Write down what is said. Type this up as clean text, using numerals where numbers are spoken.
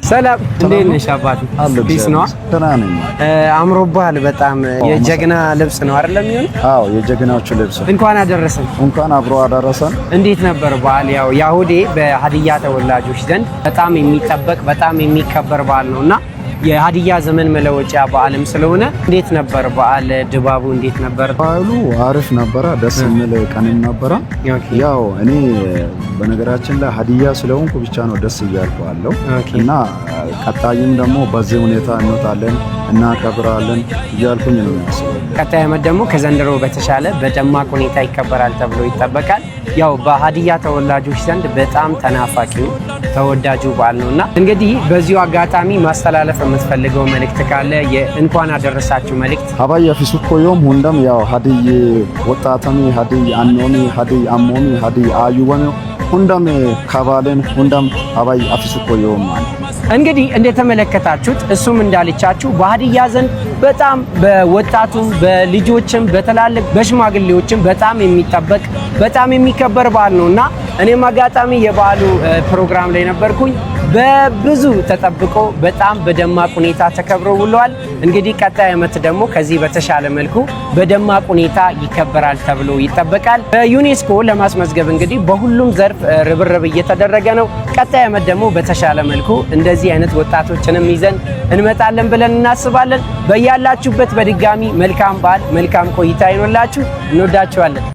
ሰላም፣ እንዴት ነሽ አባቴ? Peace ነዋ። ደህና ነኝ። አምሮብሃል በጣም። የጀግና ልብስ ነው አይደለም የሚሆነው? አዎ፣ የጀግናዎቹ ልብስ። እንኳን አደረሰን። እንኳን አብሮ አደረሰን። እንዴት ነበር በዓል? ያው ያሁዴ በሀዲያ ተወላጆች ዘንድ በጣም የሚጠበቅ፣ በጣም የሚከበር በዓል ነው እና የሀዲያ ዘመን መለወጫ በዓልም ስለሆነ እንዴት ነበር በዓል? ድባቡ እንዴት ነበር? በዓሉ አሪፍ ነበረ። ደስ የሚል ቀንም ነበረ። ያው እኔ በነገራችን ላይ ሀዲያ ስለሆንኩ ብቻ ነው ደስ እያልኩ አለው እና ቀጣይም ደግሞ በዚህ ሁኔታ እንወጣለን፣ እናከብራለን እያልኩኝ ነው የሚያስበው። ቀጣይ ዓመት ደግሞ ከዘንድሮ በተሻለ በደማቅ ሁኔታ ይከበራል ተብሎ ይጠበቃል። ያው በሀዲያ ተወላጆች ዘንድ በጣም ተናፋቂው፣ ተወዳጁ በዓል ነው እና እንግዲህ በዚሁ አጋጣሚ ማስተላለፍ የምትፈልገው መልእክት ካለ፣ የእንኳን አደረሳችሁ መልእክት። ሀባይ አፊሱኮ ዮም ሁንደም ያው ሀዲይ ወጣተሚ፣ ሀዲይ አኖሚ፣ ሀዲይ አሞሚ፣ ሀዲይ አዩወሚ ሁንደም ከባለን ሁንደም ሀባይ አፊሱኮ ዮም ማለት። እንግዲህ እንደተመለከታችሁት፣ እሱም እንዳልቻችሁ በሀዲያ ዘንድ በጣም በወጣቱም፣ በልጆችም፣ በትላልቅ በሽማግሌዎችም በጣም የሚጠበቅ፣ በጣም የሚከበር በዓል ነው እና እኔም አጋጣሚ የበዓሉ ፕሮግራም ላይ ነበርኩኝ። በብዙ ተጠብቆ በጣም በደማቅ ሁኔታ ተከብሮ ውለዋል። እንግዲህ ቀጣይ ዓመት ደግሞ ከዚህ በተሻለ መልኩ በደማቅ ሁኔታ ይከበራል ተብሎ ይጠበቃል። በዩኔስኮ ለማስመዝገብ እንግዲህ በሁሉም ዘርፍ ርብርብ እየተደረገ ነው። ቀጣይ ዓመት ደግሞ በተሻለ መልኩ እንደዚህ አይነት ወጣቶችንም ይዘን እንመጣለን ብለን እናስባለን። በያላችሁበት በድጋሚ መልካም በዓል፣ መልካም ቆይታ ይኖላችሁ። እንወዳችኋለን።